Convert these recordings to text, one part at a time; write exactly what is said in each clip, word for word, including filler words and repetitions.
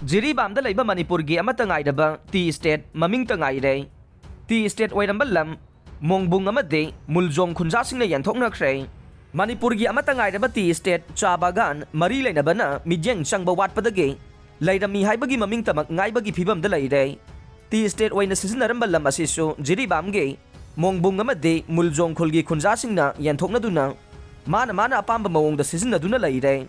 ꯖꯤꯔꯤꯕꯥꯝꯗ ꯂꯩꯕ ꯃꯅꯤꯄꯨꯔꯒꯤ ꯑꯃꯠꯇ ꯉꯥꯏꯔꯕ ꯇꯤ ꯏꯁꯇꯦꯠ ꯃꯃꯤꯡꯇ ꯉꯥꯏꯔꯦ꯫ ꯇꯤ ꯏꯁꯇꯦꯠ ꯑꯣꯏꯔꯝꯕ ꯂꯝ ꯃꯣꯡꯕꯨꯡ ꯑꯃꯗꯤ ꯃꯨꯜꯖꯣꯡ ꯈꯨꯟꯖꯥꯁꯤꯡꯅ ꯌꯦꯟꯊꯣꯛꯅꯈ꯭ꯔꯦ꯫ ꯃꯅꯤꯄꯨꯔꯒꯤ ꯑꯃꯠꯇ ꯉꯥꯏꯔꯕ ꯇꯤ ꯏꯁꯇꯦꯠ ꯆꯥ ꯕꯥꯒꯥꯟ ꯃꯔꯤ ꯂꯩꯅꯕꯅ ꯃꯤꯠꯌꯦꯡ ꯆꯪꯕ ꯋꯥꯠꯄꯗꯒꯤ ꯂꯩꯔꯝꯃꯤ ꯍꯥꯏꯕꯒꯤ ꯃꯃꯤꯡꯇꯃꯛ ꯉꯥꯏꯕꯒꯤ ꯐꯤꯕꯝꯗ ꯂꯩꯔꯦ꯫ ꯇꯤ ꯏꯁꯇꯦꯠ ꯑꯣꯏꯅ ꯁꯤꯖꯤꯟꯅꯔꯝꯕ ꯂꯝ ꯑꯁꯤꯁꯨ ꯖꯤꯔꯤꯕꯥꯝꯒꯤ ꯃꯣꯡꯕꯨꯡ ꯑꯃꯗꯤ ꯃꯨꯜꯖꯣꯡ ꯈꯨꯜꯒꯤ ꯈꯨꯟꯖꯥꯁꯤꯡꯅ ꯌꯦꯟꯊꯣꯛꯅꯗꯨꯅ ꯃꯥꯅ ꯃꯥꯅ ꯑꯄꯥꯝꯕ ꯃꯑꯣꯡꯗ ꯁꯤꯖꯤꯟꯅꯗꯨꯅ ꯂꯩꯔꯦ꯫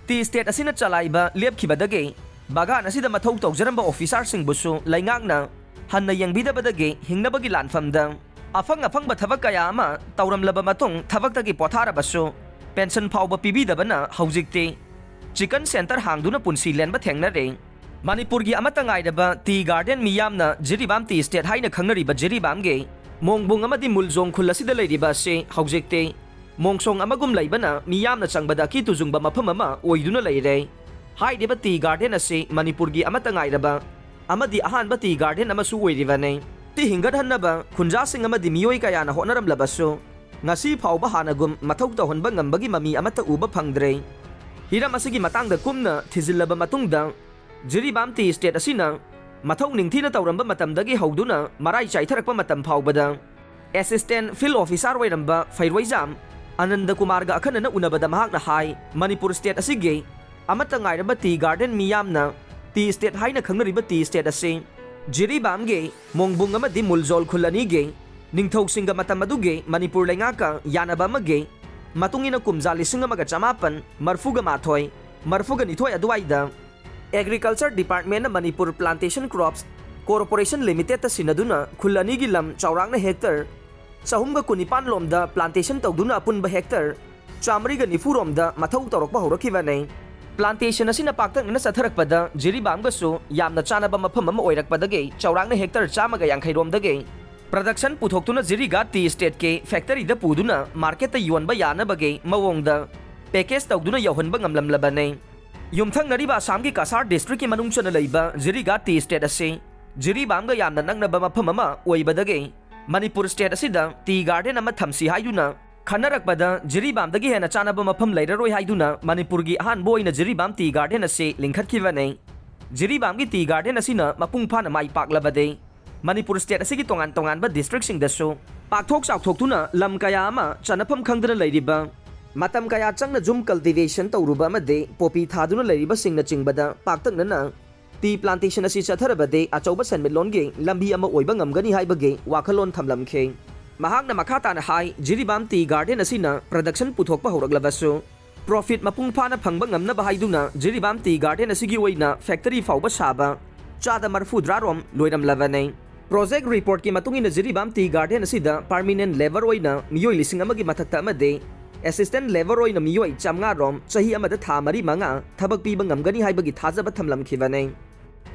ꯇꯤ ꯏꯁꯇꯦꯠ ꯑꯁꯤꯅ ꯆꯂꯥꯏꯕ ꯂꯦꯞꯈꯤꯕꯗꯒꯤ ꯕꯥꯒꯥꯟ ꯑꯁꯤꯗ ꯃꯊꯧ ꯇꯧꯖꯔꯝꯕ ꯑꯣꯐꯤꯁꯥꯔꯁꯤꯡꯕꯨꯁꯨ ꯂꯩꯉꯥꯛꯅ ꯍꯟꯅ ꯌꯦꯡꯕꯤꯗꯕꯗꯒꯤ ꯍꯤꯡꯅꯕꯒꯤ ꯂꯥꯟꯐꯝꯗ ꯑꯐꯪ ꯑꯐꯪꯕ ꯊꯕꯛ ꯀꯌꯥ ꯑꯃ ꯇꯧꯔꯝꯂꯕ ꯃꯇꯨꯡ ꯊꯕꯛꯇꯒꯤ ꯄꯣꯊꯥꯔꯕꯁꯨ ꯄꯦꯟꯁꯟ ꯐꯥꯎꯕ ꯄꯤꯕꯤꯗꯕꯅ ꯍꯧꯖꯤꯛꯇꯤ ꯆꯤꯀꯟ ꯁꯦꯟꯇꯔ ꯍꯥꯡꯗꯨꯅ ꯄꯨꯟꯁꯤ ꯂꯦꯟꯕ ꯊꯦꯡꯅꯔꯦ꯫ ꯃꯅꯤꯄꯨꯔꯒꯤ ꯑꯃꯠꯇ ꯉꯥꯏꯔꯕ ꯇꯤ ꯒꯥꯔꯗꯦꯟ ꯃꯤꯌꯥꯝꯅ ꯖꯤꯔꯤꯕꯥꯝ ꯇꯤ ꯏꯁꯇꯦꯠ ꯍꯥꯏꯅ ꯈꯪꯅꯔꯤꯕ ꯖꯤꯔꯤꯕꯥꯝꯒꯤ ꯃꯣꯡꯕꯨꯡ ꯑꯃꯗꯤ ꯃꯨꯜꯖꯣꯡ ꯈꯨꯜ ꯑꯁꯤꯗ ꯂꯩꯔꯤꯕ ꯑꯁꯤ ꯍꯧꯖꯤꯛꯇꯤ ꯃꯣꯡꯁꯣꯡ ꯑꯃꯒꯨꯝ ꯂꯩꯕꯅ ꯃꯤꯌꯥꯝꯅ ꯆꯪꯕꯗ ꯑꯀꯤ ꯇꯨꯖꯨꯡꯕ ꯃꯐꯝ ꯑꯃ ꯑꯣꯏꯗꯨꯅ ꯂꯩꯔꯦ꯫ ꯍꯥꯏꯔꯤꯕ ꯇꯤ ꯒꯥꯔꯗꯦꯟ ꯑꯁꯤ ꯃꯅꯤꯄꯨꯔꯒꯤ ꯑꯃꯠꯇ ꯉꯥꯏꯔꯕ ꯑꯃꯗꯤ ꯑꯍꯥꯟꯕ ꯇꯤ ꯒꯥꯔꯗꯦꯟ ꯑꯃꯁꯨ ꯑꯣꯏꯔꯤꯕꯅꯤ꯫ ꯇꯤ ꯍꯤꯡꯒꯠꯍꯟꯅꯕ ꯈꯨꯟꯖꯥꯁꯤꯡ ꯑꯃꯗꯤ ꯃꯤꯑꯣꯏ ꯀꯌꯥꯅ ꯍꯣꯠꯅꯔꯝꯂꯕꯁꯨ ꯉꯁꯤ ꯐꯥꯎꯕ ꯍꯥꯟꯅꯒꯨꯝ ꯃꯊꯧ ꯇꯧꯍꯟꯕ ꯉꯝꯕꯒꯤ ꯃꯃꯤ ꯑꯃꯠꯇ ꯎꯕ ꯐꯪꯗ꯭ꯔꯦ꯫ ꯍꯤꯔꯝ ꯑꯁꯤꯒꯤ ꯃꯇꯥꯡꯗ ꯀꯨꯞꯅ ꯊꯤꯖꯤꯜꯂꯕ ꯃꯇꯨꯡꯗ ꯖꯤꯔꯤꯕꯥꯝ ꯇꯤ ꯏꯁꯇꯦꯠ ꯑꯁꯤꯅ ꯃꯊꯧ ꯅꯤꯡꯊꯤꯅ ꯇꯧꯔꯝꯕ ꯃꯇꯝꯗꯒꯤ ꯍꯧꯗꯨꯅ ꯃꯔꯥꯏ ꯆꯥꯏꯊꯔꯛꯄ ꯃꯇꯝ ꯐꯥꯎꯕꯗ ꯑꯦꯁꯤꯁꯇꯦꯟ ꯐꯤꯜ ꯑꯣꯐꯤꯁꯥꯔ ꯑꯣꯏꯔꯝꯕ ꯐꯩꯔꯣꯏꯖꯥꯝ ꯑꯅꯟꯗ ꯀꯨꯃꯥꯔꯒ ꯑꯈꯟꯅꯅ ꯎꯅꯕꯗ ꯃꯍꯥꯛꯅ ꯍꯥꯏ, ꯃꯅꯤꯄꯨꯔ ꯁ꯭ꯇꯦꯠ ꯑꯁꯤꯒꯤ ꯑꯃꯠꯇ ꯉꯥꯏꯔꯕ ꯇꯤ ꯒꯥꯔꯗꯦꯟ ꯃꯤꯌꯥꯝꯅ ꯇꯤ ꯁ꯭ꯇꯦꯠ ꯍꯥꯏꯅ ꯈꯪꯅꯔꯤꯕ ꯇꯤ ꯁ꯭ꯇꯦꯠ ꯑꯁꯤ ꯖꯤꯔꯤꯕꯥꯝꯒꯤ ꯃꯣꯡꯕꯨꯡ ꯑꯃꯗꯤ ꯃꯨꯜꯖꯣꯜ ꯈꯨꯜ ꯑꯅꯤꯒꯤ ꯅꯤꯡꯊꯧꯁꯤꯡꯒ ꯃꯇꯝ ꯑꯗꯨꯒꯤ ꯃꯅꯤꯄꯨꯔ ꯂꯩꯉꯥꯛꯀ ꯌꯥꯅꯕ ꯑꯃꯒꯤ ꯃꯇꯨꯡ ꯏꯟꯅ ꯀꯨꯝꯖꯥ ꯂꯤꯁꯤꯡ ꯑꯃꯒ ꯆꯃꯥꯄꯟ ꯃꯔꯐꯨꯒ ꯃꯥꯊꯣꯏ, ꯃꯔꯐꯨꯒ ꯅꯤꯊꯣꯏ ꯑꯗꯨꯋꯥꯏꯗ ꯑꯦꯒ꯭ꯔꯤꯀꯜꯆꯔ ꯗꯤꯄꯥꯔꯠꯃꯦꯟꯅ ꯃꯅꯤꯄꯨꯔ ꯄ꯭ꯂꯥꯟꯇꯦꯁꯟ ꯀ꯭ꯔꯣꯞꯁ ꯀꯣꯔꯄꯣꯔꯦꯁꯟ ꯂꯤꯃꯤꯇꯦꯗꯇ ꯁꯤꯟꯅꯗꯨꯅ ꯈꯨꯜ ꯑꯅꯤꯒꯤ ꯂꯝ ꯆꯥꯎꯔꯥꯛꯅ ꯍꯦꯛꯇꯔ ꯆꯍꯨꯝꯒ ꯀꯨꯟꯅꯤꯄꯥꯟ ꯂꯣꯝꯗ ꯄ꯭ꯂꯥꯟꯇꯦꯁꯟ ꯇꯧꯗꯨꯅ ꯑꯄꯨꯟꯕ ꯍꯦꯛꯇꯔ ꯆꯥꯃꯔꯤꯒ ꯅꯤꯐꯨ ꯔꯣꯝꯗ ꯃꯊꯧ ꯇꯧꯔꯛꯄ ꯍꯧꯔꯛꯈꯤꯕꯅꯤ꯫ ꯄ꯭ꯂꯥꯟꯇꯦꯁꯟ ꯑꯁꯤꯅ ꯄꯥꯛꯇꯛꯅꯅ ꯆꯠꯊꯔꯛꯄꯗ ꯖꯤꯔꯤꯕꯥꯝꯒꯁꯨ ꯌꯥꯝꯅ ꯆꯥꯅꯕ ꯃꯐꯝ ꯑꯃ ꯑꯣꯏꯔꯛꯄꯗꯒꯤ ꯆꯥꯎꯔꯥꯛꯅ ꯍꯦꯛꯇꯔ ꯆꯥꯝꯃꯒ ꯌꯥꯡꯈꯩ ꯔꯣꯝꯗꯒꯤ ꯄ꯭ꯔꯗꯛꯁꯟ ꯄꯨꯊꯣꯛꯇꯨꯅ ꯖꯤꯔꯤꯒꯥ ꯇꯤ ꯁ꯭ꯇꯦꯠꯀꯤ ꯐꯦꯛꯇꯔꯤꯗ ꯄꯨꯗꯨꯅ ꯃꯥꯔꯀꯦꯠꯇ ꯌꯣꯟꯕ ꯌꯥꯅꯕꯒꯤ ꯃꯑꯣꯡꯗ ꯄꯦꯀꯦꯖ ꯇꯧꯗꯨꯅ ꯌꯧꯍꯟꯕ ꯉꯝꯂꯝꯂꯕꯅꯤ꯫ ꯌꯨꯝꯊꯪꯅꯔꯤꯕ ꯑꯁꯥꯝꯒꯤ ꯀꯁꯥꯔ ꯗꯤꯁꯇ꯭ꯔꯤꯛꯀꯤ ꯃꯅꯨꯡ ꯆꯟꯅ ꯂꯩꯕ ꯖꯤꯔꯤꯒꯥ ꯇꯤ ꯁ꯭ꯇꯦꯠ ꯑꯁꯤ ꯖꯤꯔꯤꯕꯥꯝꯒ ꯌꯥꯝꯅ ꯅꯛꯅꯕ ꯃꯐꯝ ꯑꯃ ꯑꯣꯏꯕꯗꯒꯤ ꯃꯅꯤꯄꯨꯔ ꯁ꯭ꯇꯦꯠ ꯑꯁꯤꯗ ꯇꯤ ꯒꯥꯔꯗꯦꯟ ꯑꯃ ꯊꯝꯁꯤ ꯍꯥꯏꯗꯨꯅ ꯈꯟꯅꯔꯛꯄꯗ ꯖꯤꯔꯤꯕꯥꯝꯗꯒꯤ ꯍꯦꯟꯅ ꯆꯥꯅꯕ ꯃꯐꯝ ꯂꯩꯔꯔꯣꯏ ꯍꯥꯏꯗꯨꯅ ꯃꯅꯤꯄꯨꯔꯒꯤ ꯑꯍꯥꯟꯕ ꯑꯣꯏꯅ ꯖꯤꯔꯤꯕꯥꯝ ꯇꯤ ꯒꯥꯔꯗꯦꯟ ꯑꯁꯤ ꯂꯤꯡꯈꯠꯈꯤꯕꯅꯤ꯫ ꯖꯤꯔꯤꯕꯥꯝꯒꯤ tea garden ꯑꯁꯤꯅ ꯃꯄꯨꯡ ꯐꯥꯅ ꯃꯥꯏ ꯄꯥꯛꯂꯕꯗꯤ ꯃꯅꯤꯄꯨꯔ state ꯑꯁꯤꯒꯤ ꯇꯣꯉꯥꯟ ꯇꯣꯉꯥꯟꯕ districtꯁꯤꯡꯗꯁꯨ ꯄꯥꯛꯊꯣꯛ ꯆꯥꯎꯊꯣꯛꯇꯨꯅ ꯂꯝ ꯀꯌꯥ ꯑꯃ ꯆꯟꯅꯐꯝ ꯈꯪꯗꯅ ꯂꯩꯔꯤꯕ, ꯃꯇꯝ ꯀꯌꯥ ꯆꯪꯅ ꯖꯨꯝ cultivation ꯇꯧꯔꯨꯕ ꯑꯃꯗꯤ ꯄꯣꯄꯤ ꯊꯥꯗꯨꯅ ꯂꯩꯔꯤꯕꯁꯤꯡꯅꯆꯤꯡꯕꯗ ꯄꯥꯛꯇꯛꯅꯅ tea plantation ꯑꯁꯤ ꯆꯠꯊꯔꯕꯗꯤ ꯑꯆꯧꯕ ꯁꯦꯟꯃꯤꯠꯂꯣꯟꯒꯤ ꯂꯝꯕꯤ ꯑꯃ ꯑꯣꯏꯕ ꯉꯝꯒꯅꯤ ꯍꯥꯏꯕꯒꯤ ꯋꯥꯈꯜꯂꯣꯟ ꯊꯝꯂꯝꯈꯤ꯫ ꯃꯍꯥꯛꯅ ꯃꯈꯥ ꯇꯥꯅ ꯍꯥꯏ, ꯖꯤꯔꯤꯕꯥꯝ tea garden ꯑꯁꯤꯅ production ꯄꯨꯊꯣꯛꯄ ꯍꯧꯔꯛꯂꯕꯁꯨ, profit ꯃꯄꯨꯡ ꯐꯥꯅ ꯐꯪꯕ ꯉꯝꯅꯕ ꯍꯥꯏꯗꯨꯅ ꯖꯤꯔꯤꯕꯥꯝ tea garden ꯑꯁꯤꯒꯤ ꯑꯣꯏꯅ factory ꯐꯥꯎꯕ ꯁꯥꯕ ꯆꯥꯗ ꯃꯔꯐꯨꯗ꯭ꯔꯥ ꯔꯣꯝ ꯂꯣꯏꯔꯝꯂꯕꯅꯤ꯫ Project reportꯀꯤ ꯃꯇꯨꯡ ꯏꯟꯅ ꯖꯤꯔꯤꯕꯥꯝ tea garden ꯑꯁꯤꯗ permanent labour ꯑꯣꯏꯅ ꯃꯤꯑꯣꯏ ꯂꯤꯁꯤꯡ ꯑꯃꯒꯤ ꯃꯊꯛꯇ ꯑꯃꯗꯤ assistant labour ꯑꯣꯏꯅ ꯃꯤꯑꯣꯏ ꯆꯥꯝꯃꯉꯥ ꯔꯣꯝ ꯆꯍꯤ ꯑꯃꯗ ꯊꯥ ꯃꯔꯤ ꯃꯉꯥ ꯊꯕꯛ ꯄꯤꯕ ꯉꯝꯒꯅꯤ ꯍꯥꯏꯕꯒꯤ ꯊꯥꯖꯕ ꯊꯝꯂꯝꯈꯤꯕꯅꯤ꯫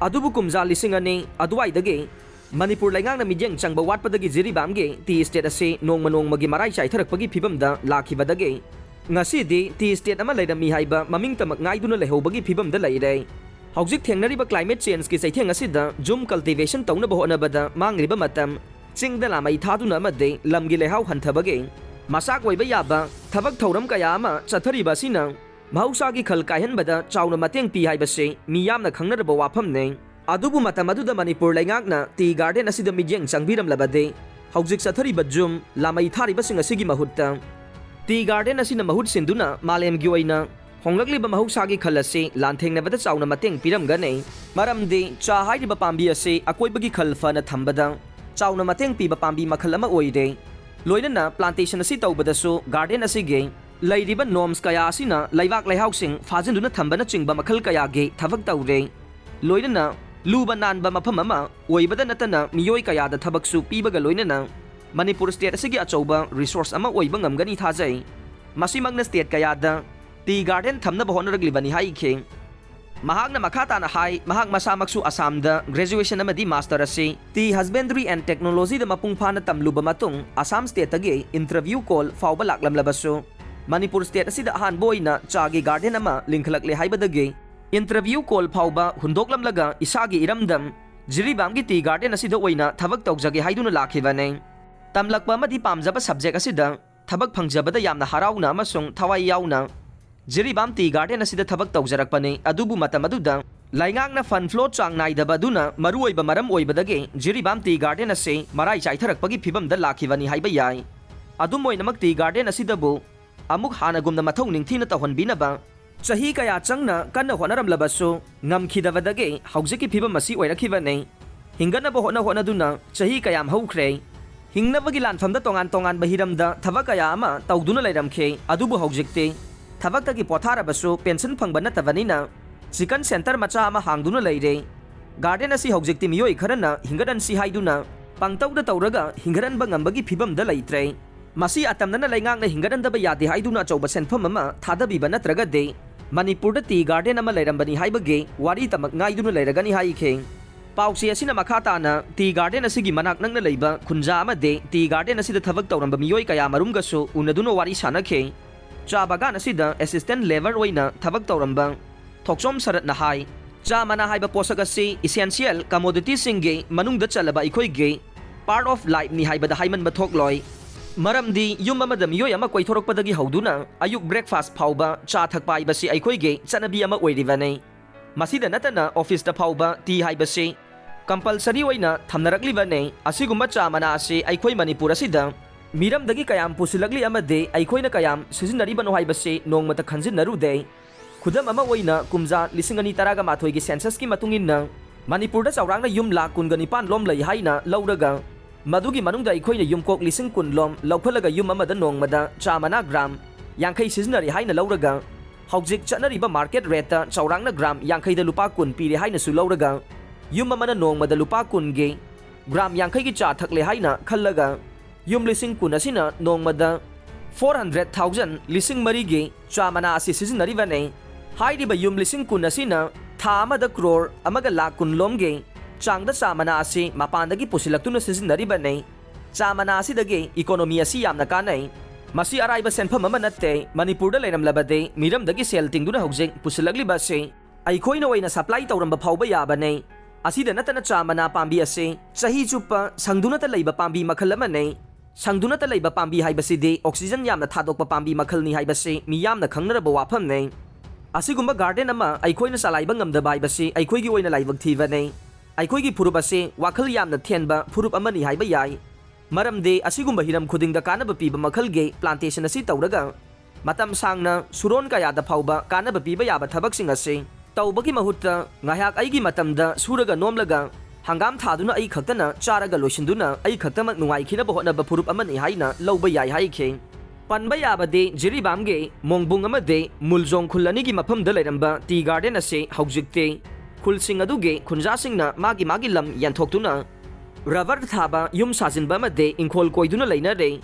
ꯑꯗꯨꯕꯨ ꯀꯨꯝꯖꯥ ꯂꯤꯁꯤꯡ ꯑꯅꯤ ꯑꯗꯨꯋꯥꯏꯗꯒꯤ ꯃꯅꯤꯄꯨꯔ ꯂꯩꯉꯥꯛꯅ ꯃꯤꯠꯌꯦꯡ ꯆꯪꯕ ꯋꯥꯠꯄꯗꯒꯤ ꯖꯤꯔꯤꯕꯥꯝꯒꯤ tea estate ꯑꯁꯤ ꯅꯣꯡꯃ ꯅꯣꯡꯃꯒꯤ ꯃꯔꯥꯏ ꯆꯥꯏꯊꯔꯛꯄꯒꯤ ꯐꯤꯕꯝꯗ ꯂꯥꯛꯈꯤꯕꯗꯒꯤ ꯉꯁꯤꯗꯤ tea estate ꯑꯃ ꯂꯩꯔꯝꯃꯤ ꯍꯥꯏꯕ ꯃꯃꯤꯡꯇꯃꯛ ꯉꯥꯏꯗꯨꯅ ꯂꯩꯍꯧꯕꯒꯤ ꯐꯤꯕꯝꯗ ꯂꯩꯔꯦ꯫ ꯍꯧꯖꯤꯛ ꯊꯦꯡꯅꯔꯤꯕ climate changeꯀꯤ ꯆꯩꯊꯦꯡ ꯑꯁꯤꯗ ꯖꯨꯝ cultivation ꯇꯧꯅꯕ ꯍꯣꯠꯅꯕꯗ ꯃꯥꯡꯂꯤꯕ ꯃꯇꯝ, ꯆꯤꯡꯗ ꯂꯥꯃꯩ ꯊꯥꯗꯨꯅ ꯑꯃꯗꯤ ꯂꯝꯒꯤ ꯂꯩꯍꯥꯎ ꯍꯟꯊꯕꯒꯤ ꯃꯆꯥꯛ ꯑꯣꯏꯕ ꯌꯥꯕ ꯊꯕꯛ ꯊꯧꯔꯝ ꯀꯌꯥ ꯑꯃ ꯆꯠꯊꯔꯤꯕ ꯑꯁꯤꯅ ꯃꯍꯧꯁꯥꯒꯤ ꯈꯜ ꯀꯥꯏꯍꯟꯕꯗ ꯆꯥꯎꯅ ꯃꯇꯦꯡ ꯄꯤ ꯍꯥꯏꯕꯁꯤ ꯃꯤꯌꯥꯝꯅ ꯈꯪꯅꯔꯕ ꯋꯥꯐꯝꯅꯤ꯫ ꯑꯗꯨꯕꯨ ꯃꯇꯝ ꯑꯗꯨꯗ ꯃꯅꯤꯄꯨꯔ ꯂꯩꯉꯥꯛꯅ tea garden ꯑꯁꯤꯗ ꯃꯤꯠꯌꯦꯡ ꯆꯪꯕꯤꯔꯝꯂꯕꯗꯤ ꯍꯧꯖꯤꯛ ꯆꯠꯊꯔꯤꯕ ꯖꯨꯝ ꯂꯥꯃꯩ ꯊꯥꯔꯤꯕꯁꯤꯡ ꯑꯁꯤꯒꯤ ꯃꯍꯨꯠꯇ tea garden ꯑꯁꯤꯅ ꯃꯍꯨꯠ ꯁꯤꯟꯗꯨꯅ ꯃꯥꯂꯦꯝꯒꯤ ꯑꯣꯏꯅ ꯍꯣꯡꯂꯛꯂꯤꯕ ꯃꯍꯧꯁꯥꯒꯤ ꯈꯜ ꯑꯁꯤ ꯂꯥꯟꯊꯦꯡꯅꯕꯗ ꯆꯥꯎꯅ ꯃꯇꯦꯡ ꯄꯤꯔꯝꯒꯅꯤ꯫ ꯃꯔꯝꯗꯤ ꯆꯥ ꯍꯥꯏꯔꯤꯕ ꯄꯥꯝꯕꯤ ꯑꯁꯤ ꯑꯀꯣꯏꯕꯒꯤ ꯈꯜ ꯐꯅ ꯊꯝꯕꯗ ꯆꯥꯎꯅ ꯃꯇꯦꯡ ꯄꯤꯕ ꯄꯥꯝꯕꯤ ꯃꯈꯜ ꯑꯃ ꯑꯣꯏꯔꯦ꯫ ꯂꯣꯏꯅꯅ plantation ꯑꯁꯤ ꯇꯧꯕꯗꯁꯨ garden ꯑꯁꯤꯒꯤ ꯂꯩꯔꯤꯕ norms ꯀꯌꯥ ꯑꯁꯤꯅ ꯂꯩꯕꯥꯛ ꯂꯩꯍꯥꯎꯁꯤꯡ ꯐꯥꯖꯤꯟꯗꯨꯅ ꯊꯝꯕꯅꯆꯤꯡꯕ ꯃꯈꯜ ꯀꯌꯥꯒꯤ ꯊꯕꯛ ꯇꯧꯔꯦ꯫ ꯂꯣꯏꯅꯅ ꯂꯨꯕ ꯅꯥꯟꯕ ꯃꯐꯝ ꯑꯃ ꯑꯣꯏꯕꯗ ꯅꯠꯇꯅ ꯃꯤꯑꯣꯏ ꯀꯌꯥꯗ ꯊꯕꯛꯁꯨ ꯄꯤꯕꯒ ꯂꯣꯏꯅꯅ ꯃꯅꯤꯄꯨꯔ state ꯑꯁꯤꯒꯤ ꯑꯆꯧꯕ resource ꯑꯃ ꯑꯣꯏꯕ ꯉꯝꯒꯅꯤ ꯊꯥꯖꯩ꯫ ꯃꯁꯤꯃꯛꯅ state ꯀꯌꯥꯗ tea garden ꯊꯝꯅꯕ ꯍꯣꯠꯅꯔꯛꯂꯤꯕꯅꯤ ꯍꯥꯏꯈꯤ꯫ ꯃꯍꯥꯛꯅ ꯃꯈꯥ ꯇꯥꯅ ꯍꯥꯏ, ꯃꯍꯥꯛ ꯃꯁꯥꯃꯛꯁꯨ ꯑꯁꯥꯝꯗ graduation ꯑꯃꯗꯤ master ꯑꯁꯤ tea husbandry and technologyꯗ ꯃꯄꯨꯡ ꯐꯥꯅ ꯇꯝꯂꯨꯕ ꯃꯇꯨꯡ ꯑꯁꯥꯝ stateꯇꯒꯤ interview call ꯐꯥꯎꯕ ꯂꯥꯛꯂꯝꯂꯕꯁꯨ ꯃꯅꯤꯄꯨꯔ state ꯑꯁꯤꯗ ꯑꯍꯥꯟꯕ ꯑꯣꯏꯅ ꯆꯥꯒꯤ garden ꯑꯃ ꯂꯤꯡꯈꯠꯂꯛꯂꯦ ꯍꯥꯏꯕꯗꯒꯤ interview call ꯐꯥꯎꯕ ꯍꯨꯟꯗꯣꯛꯂꯝꯂꯒ ꯏꯁꯥꯒꯤ ꯏꯔꯝꯗꯝ ꯖꯤꯔꯤꯕꯥꯝꯒꯤ tea garden ꯑꯁꯤꯗ ꯑꯣꯏꯅ ꯊꯕꯛ ꯇꯧꯖꯒꯦ ꯍꯥꯏꯗꯨꯅ ꯂꯥꯛꯈꯤꯕꯅꯤ꯫ ꯇꯝꯂꯛꯄ ꯑꯃꯗꯤ ꯄꯥꯝꯖꯕ subject ꯑꯁꯤꯗ ꯊꯕꯛ ꯐꯪꯖꯕꯗ ꯌꯥꯝꯅ ꯍꯔꯥꯎꯅ ꯑꯃꯁꯨꯡ ꯊꯋꯥꯏ ꯌꯥꯎꯅ ꯖꯤꯔꯤꯕꯥꯝ tea garden ꯑꯁꯤꯗ ꯊꯕꯛ ꯇꯧꯖꯔꯛꯄꯅꯤ꯫ ꯑꯗꯨꯕꯨ ꯃꯇꯝ ꯑꯗꯨꯗ ꯂꯩꯉꯥꯛꯅ fund flow ꯆꯥꯡ ꯅꯥꯏꯗꯕ ꯑꯗꯨꯅ ꯃꯔꯨꯑꯣꯏꯕ ꯃꯔꯝ ꯑꯣꯏꯕꯗꯒꯤ ꯖꯤꯔꯤꯕꯥꯝ tea garden ꯑꯁꯤ ꯃꯔꯥꯏ ꯆꯥꯏꯊꯔꯛꯄꯒꯤ ꯐꯤꯕꯝꯗ ꯂꯥꯛꯈꯤꯕꯅꯤ ꯍꯥꯏꯕ ꯌꯥꯏ꯫ ꯑꯗꯨꯝ ꯑꯣꯏꯅꯃꯛ, tea garden ꯑꯁꯤꯗꯕꯨ ꯑꯃꯨꯛ ꯍꯥꯟꯅꯒꯨꯝꯅ ꯃꯊꯧ ꯅꯤꯡꯊꯤꯅ ꯇꯧꯍꯟꯕꯤꯅꯕ ꯆꯍꯤ ꯀꯌꯥ ꯆꯪꯅ ꯀꯟꯅ ꯍꯣꯠꯅꯔꯝꯂꯕꯁꯨ, ꯉꯝꯈꯤꯗꯕꯗꯒꯤ ꯍꯧꯖꯤꯛꯀꯤ ꯐꯤꯕꯝ ꯑꯁꯤ ꯑꯣꯏꯔꯛꯈꯤꯕꯅꯤ꯫ ꯍꯤꯡꯒꯠꯅꯕ ꯍꯣꯠꯅ ꯍꯣꯠꯅꯗꯨꯅ ꯆꯍꯤ ꯀꯌꯥꯝ ꯍꯧꯈ꯭ꯔꯦ꯫ ꯍꯤꯡꯅꯕꯒꯤ ꯂꯥꯟꯐꯝꯗ ꯇꯣꯉꯥꯟ ꯇꯣꯉꯥꯟꯕ ꯍꯤꯔꯝꯗ ꯊꯕꯛ ꯀꯌꯥ ꯑꯃ ꯇꯧꯗꯨꯅ ꯂꯩꯔꯝꯈꯤ꯫ ꯑꯗꯨꯕꯨ ꯍꯧꯖꯤꯛꯇꯤ ꯊꯕꯛꯇꯒꯤ ꯄꯣꯊꯥꯔꯕꯁꯨ pension ꯐꯪꯕ ꯅꯠꯇꯕꯅꯤꯅ, chicken centre ꯃꯆꯥ ꯑꯃ ꯍꯥꯡꯗꯨꯅ ꯂꯩꯔꯦ꯫ Garden ꯑꯁꯤ ꯍꯧꯖꯤꯛꯇꯤ ꯃꯤꯑꯣꯏ ꯈꯔꯅ ꯍꯤꯡꯒꯠꯍꯟꯁꯤ ꯍꯥꯏꯗꯨꯅ ꯄꯪꯇꯧꯗ ꯇꯧꯔꯒ ꯍꯤꯡꯒꯠꯍꯟꯕ ꯉꯝꯕꯒꯤ ꯐꯤꯕꯝꯗ ꯂꯩꯇ꯭ꯔꯦ꯫ ꯃꯁꯤ ꯑꯇꯝꯅꯅ ꯂꯩꯉꯥꯛꯅ ꯍꯤꯡꯒꯠꯍꯟꯗꯕ ꯌꯥꯗꯦ ꯍꯥꯏꯗꯨꯅ ꯑꯆꯧꯕ ꯁꯦꯟꯐꯝ ꯑꯃ ꯊꯥꯗꯕꯤꯕ ꯅꯠꯇ꯭ꯔꯒꯗꯤ ꯃꯅꯤꯄꯨꯔꯗ tea garden ꯑꯃ ꯂꯩꯔꯝꯕꯅꯤ ꯍꯥꯏꯕꯒꯤ ꯋꯥꯔꯤꯇꯃꯛ ꯉꯥꯏꯗꯨꯅ ꯂꯩꯔꯒꯅꯤ ꯍꯥꯏꯈꯤ꯫ ꯄꯥꯎꯆꯦ ꯑꯁꯤꯅ ꯃꯈꯥ ꯇꯥꯅ tea garden ꯑꯁꯤꯒꯤ ꯃꯅꯥꯛ ꯅꯛꯅ ꯂꯩꯕ ꯈꯨꯟꯖꯥ ꯑꯃꯗꯤ tea garden ꯑꯁꯤꯗ ꯊꯕꯛ ꯇꯧꯔꯝꯕ ꯃꯤꯑꯣꯏ ꯀꯌꯥ ꯃꯔꯨꯝꯒꯁꯨ ꯎꯅꯗꯨꯅ ꯋꯥꯔꯤ ꯁꯥꯅꯈꯤ꯫ ꯆꯥ ꯕꯒꯥꯟ ꯑꯁꯤꯗ assistant labour ꯑꯣꯏꯅ ꯊꯕꯛ ꯇꯧꯔꯝꯕ ꯊꯣꯛꯆꯣꯝ ꯁꯔꯠꯅ ꯍꯥꯏ, ꯆꯥ ꯃꯅꯥ ꯍꯥꯏꯕ ꯄꯣꯠꯁꯛ ꯑꯁꯤ essential commoditiesꯁꯤꯡꯒꯤ ꯃꯅꯨꯡꯗ ꯆꯜꯂꯕ ꯑꯩꯈꯣꯏꯒꯤ part of lifeꯅꯤ ꯍꯥꯏꯕꯗ ꯍꯥꯏꯃꯟꯕ ꯊꯣꯛꯂꯣꯏ꯫ ꯃꯔꯝꯗꯤ ꯌꯨꯝ ꯑꯃꯗ ꯃꯤꯑꯣꯏ ꯑꯃ ꯀꯣꯏꯊꯣꯔꯛꯄꯗꯒꯤ ꯍꯧꯗꯨꯅ ꯑꯌꯨꯛ breakfast ꯐꯥꯎꯕ ꯆꯥ ꯊꯛꯄ ꯍꯥꯏꯕꯁꯤ ꯑꯩꯈꯣꯏꯒꯤ ꯆꯠꯅꯕꯤ ꯑꯃ ꯑꯣꯏꯔꯤꯕꯅꯤ꯫ ꯃꯁꯤꯗ ꯅꯠꯇꯅ officeꯇ ꯐꯥꯎꯕ tea ꯍꯥꯏꯕꯁꯤ compulsory ꯑꯣꯏꯅ ꯊꯝꯅꯔꯛꯂꯤꯕꯅꯤ꯫ ꯑꯁꯤꯒꯨꯝꯕ ꯆꯥ ꯃꯅꯥ ꯑꯁꯤ ꯑꯩꯈꯣꯏ ꯃꯅꯤꯄꯨꯔ ꯑꯁꯤꯗ ꯃꯤꯔꯝꯗꯒꯤ ꯀꯌꯥꯝ ꯄꯨꯁꯤꯜꯂꯛꯂꯤ ꯑꯃꯗꯤ ꯑꯩꯈꯣꯏꯅ ꯀꯌꯥꯝ ꯁꯤꯖꯤꯟꯅꯔꯤꯕꯅꯣ ꯍꯥꯏꯕꯁꯤ ꯅꯣꯡꯃꯇ ꯈꯟꯖꯤꯟꯅꯔꯨꯗꯦ꯫ ꯈꯨꯗꯝ ꯑꯃ ꯑꯣꯏꯅ, ꯀꯨꯝꯖꯥ ꯂꯤꯁꯤꯡ ꯑꯅꯤ ꯇꯔꯥꯒ ꯃꯥꯊꯣꯏꯒꯤ censusꯀꯤ ꯃꯇꯨꯡ ꯏꯟꯅ ꯃꯅꯤꯄꯨꯔꯗ ꯆꯥꯎꯔꯥꯛꯅ ꯌꯨꯝ ꯂꯥꯈ ꯀꯨꯟꯒ ꯅꯤꯄꯥꯟ ꯂꯣꯝ ꯂꯩ ꯍꯥꯏꯅ ꯂꯧꯔꯒ, ꯃꯗꯨꯒꯤ ꯃꯅꯨꯡꯗ ꯑꯩꯈꯣꯏꯅ ꯌꯨꯝꯀꯣꯛ ꯂꯤꯁꯤꯡ ꯀꯨꯟ ꯂꯣꯝ ꯂꯧꯈꯠꯂꯒ ꯌꯨꯝ ꯑꯃꯗ ꯅꯣꯡꯃꯗ ꯆꯥ ꯃꯅꯥ gram ꯌꯥꯡꯈꯩ ꯁꯤꯖꯤꯟꯅꯔꯦ ꯍꯥꯏꯅ ꯂꯧꯔꯒ, ꯍꯧꯖꯤꯛ ꯆꯠꯅꯔꯤꯕ market rateꯇ ꯆꯥꯎꯔꯥꯛꯅ gram ꯌꯥꯡꯈꯩꯗ ꯂꯨꯄꯥ ꯀꯨꯟ ꯄꯤꯔꯦ ꯍꯥꯏꯅꯁꯨ ꯂꯧꯔꯒ, ꯌꯨꯝ ꯑꯃꯅ ꯅꯣꯡꯃꯗ ꯂꯨꯄꯥ ꯀꯨꯟꯒꯤ gram ꯌꯥꯡꯈꯩꯒꯤ ꯆꯥ ꯊꯛꯂꯦ ꯍꯥꯏꯅ ꯈꯜꯂꯒ, ꯌꯨꯝ ꯂꯤꯁꯤꯡ ꯀꯨꯟ ꯑꯁꯤꯅ ꯅꯣꯡꯃꯗ four hundred thousand, ꯂꯤꯁꯤꯡ ꯃꯔꯤꯒꯤ ꯆꯥ ꯃꯅꯥ ꯑꯁꯤ ꯁꯤꯖꯤꯟꯅꯔꯤꯕꯅꯤ꯫ ꯍꯥꯏꯔꯤꯕ ꯌꯨꯝ ꯂꯤꯁꯤꯡ ꯀꯨꯟ ꯑꯁꯤꯅ ꯊꯥ ꯑꯃꯗ ꯀ꯭ꯔꯣꯔ ꯑꯃꯒ ꯂꯥꯈ ꯀꯨꯟ ꯂꯣꯝꯒꯤ ꯆꯥꯡꯗ ꯆꯥ ꯃꯅꯥ ꯑꯁꯤ ꯃꯄꯥꯟꯗꯒꯤ ꯄꯨꯁꯤꯜꯂꯛꯇꯨꯅ ꯁꯤꯖꯤꯟꯅꯔꯤꯕꯅꯤ꯫ ꯆꯥ ꯃꯅꯥ ꯑꯁꯤꯗꯒꯤ economy ꯑꯁꯤ ꯌꯥꯝꯅ ꯀꯥꯟꯅꯩ꯫ ꯃꯁꯤ ꯑꯔꯥꯏꯕ ꯁꯦꯟꯐꯝ ꯑꯃ ꯅꯠꯇꯦ꯫ ꯃꯅꯤꯄꯨꯔꯗ ꯂꯩꯔꯝꯂꯕꯗꯤ ꯃꯤꯔꯝꯗꯒꯤ ꯁꯦꯜ ꯇꯤꯡꯗꯨꯅ ꯍꯧꯖꯤꯛ ꯄꯨꯁꯤꯜꯂꯛꯂꯤꯕ ꯑꯁꯤ ꯑꯩꯈꯣꯏꯅ ꯑꯣꯏꯅ supply ꯇꯧꯔꯝꯕ ꯐꯥꯎꯕ ꯌꯥꯕꯅꯤ꯫ ꯑꯁꯤꯗ ꯅꯠꯇꯅ ꯆꯥ ꯃꯅꯥ ꯄꯥꯝꯕꯤ ꯑꯁꯤ ꯆꯍꯤ ꯆꯨꯞꯄ ꯁꯪꯗꯨꯅꯇ ꯂꯩꯕ ꯄꯥꯝꯕꯤ ꯃꯈꯜ ꯑꯃꯅꯤ꯫ ꯁꯪꯗꯨꯅꯇ ꯂꯩꯕ ꯄꯥꯝꯕꯤ ꯍꯥꯏꯕꯁꯤꯗꯤ oxygen ꯌꯥꯝꯅ ꯊꯥꯗꯣꯛꯄ ꯄꯥꯝꯕꯤ ꯃꯈꯜꯅꯤ ꯍꯥꯏꯕꯁꯤ ꯃꯤꯌꯥꯝꯅ ꯈꯪꯅꯔꯕ ꯋꯥꯐꯝꯅꯤ꯫ ꯑꯁꯤꯒꯨꯝꯕ ꯒꯥꯔꯗꯦꯟ ꯑꯃ ꯑꯩꯈꯣꯏꯅ ꯆꯂꯥꯏꯕ ꯉꯝꯗꯕ ꯍꯥꯏꯕꯁꯤ ꯑꯩꯈꯣꯏꯒꯤ ꯑꯣꯏꯅ ꯂꯥꯏꯕꯛ ꯊꯤꯕꯅꯤ꯫ ꯑꯩꯈꯣꯏꯒꯤ ꯐꯨꯔꯨꯞ ꯑꯁꯤ ꯋꯥꯈꯜ ꯌꯥꯝꯅ ꯊꯦꯟꯕ ꯐꯨꯔꯨꯞ ꯑꯃꯅꯤ ꯍꯥꯏꯕ ꯌꯥꯏ꯫ ꯃꯔꯝꯗꯤ ꯑꯁꯤꯒꯨꯝꯕ ꯍꯤꯔꯝ ꯈꯨꯗꯤꯡꯗ ꯀꯥꯟꯅꯕ ꯄꯤꯕ ꯃꯈꯜꯒꯤ ꯄ꯭ꯂꯥꯟꯇꯦꯁꯟ ꯑꯁꯤ ꯇꯧꯔꯒ ꯃꯇꯝ ꯁꯥꯡꯅ ꯁꯨꯔꯣꯟ ꯀꯌꯥꯗ ꯐꯥꯎꯕ ꯀꯥꯟꯅꯕ ꯄꯤꯕ ꯌꯥꯕ ꯊꯕꯛꯁꯤꯡ ꯑꯁꯤ ꯇꯧꯕꯒꯤ ꯃꯍꯨꯠꯇ ꯉꯥꯏꯍꯥꯛ ꯑꯩꯒꯤ ꯃꯇꯝꯗ ꯁꯨꯔꯒ ꯅꯣꯝꯂꯒ ꯍꯪꯒꯥꯝ ꯊꯥꯗꯨꯅ ꯑꯩ ꯈꯛꯇꯅ ꯆꯥꯔꯒ ꯂꯣꯏꯁꯤꯟꯗꯨꯅ ꯑꯩ ꯈꯛꯇꯃꯛ ꯅꯨꯡꯉꯥꯏꯈꯤꯅꯕ ꯍꯣꯠꯅꯕ ꯐꯨꯔꯨꯞ ꯑꯃꯅꯤ ꯍꯥꯏꯅ ꯂꯧꯕ ꯌꯥꯏ ꯍꯥꯏꯈꯤ꯫ ꯄꯟꯕ ꯌꯥꯕꯗꯤ ꯖꯤꯔꯤꯕꯥꯝꯒꯤ ꯃꯣꯡꯕꯨꯡ ꯑꯃꯗꯤ ꯃꯨꯜꯖꯣꯡ ꯈꯨꯜ ꯑꯅꯤꯒꯤ ꯃꯐꯝꯗ ꯂꯩꯔꯝꯕ ꯇꯤ ꯒꯥꯔꯗꯦꯟ ꯑꯁꯤ ꯍꯧꯖꯤꯛꯇꯤ ꯈꯨꯜꯁꯤꯡ ꯑꯗꯨꯒꯤ ꯈꯨꯟꯖꯥꯁꯤꯡꯅ ꯃꯥꯒꯤ ꯃꯥꯒꯤ ꯂꯝ ꯌꯦꯟꯊꯣꯛꯇꯨꯅ ꯔꯕꯔ ꯊꯥꯕ, ꯌꯨꯝ ꯁꯥꯖꯤꯟꯕ ꯑꯃꯗꯤ ꯏꯪꯈꯣꯜ ꯀꯣꯏꯗꯨꯅ ꯂꯩꯅꯔꯦ꯫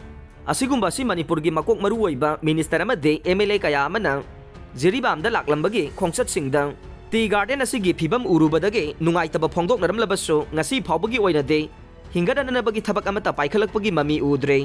ꯑꯁꯤꯒꯨꯝꯕ ꯑꯁꯤ ꯃꯅꯤꯄꯨꯔꯒꯤ ꯃꯀꯣꯛ ꯃꯔꯨ ꯑꯣꯏꯕ ꯃꯤꯅꯤꯁꯇꯔ ꯑꯃꯗꯤ ꯑꯦꯝ ꯑꯦꯜ ꯑꯦ ꯀꯌꯥ ꯑꯃꯅ ꯖꯤꯔꯤꯕꯥꯝꯗ ꯂꯥꯛꯂꯝꯕꯒꯤ ꯈꯣꯡꯆꯠꯁꯤꯡꯗ ꯇꯤ ꯒꯥꯔꯗꯦꯟ ꯑꯁꯤꯒꯤ ꯐꯤꯕꯝ ꯎꯔꯨꯕꯗꯒꯤ ꯅꯨꯡꯉꯥꯏꯇꯕ ꯐꯣꯡꯗꯣꯛꯅꯔꯝꯂꯕꯁꯨ ꯉꯁꯤ ꯐꯥꯎꯕꯒꯤ ꯑꯣꯏꯅꯗꯤ ꯍꯤꯡꯒꯠꯍꯟꯅꯕꯒꯤ ꯊꯕꯛ ꯑꯃꯠꯇ ꯄꯥꯏꯈꯠꯂꯛꯄꯒꯤ ꯃꯃꯤ ꯎꯗ꯭ꯔꯦ꯫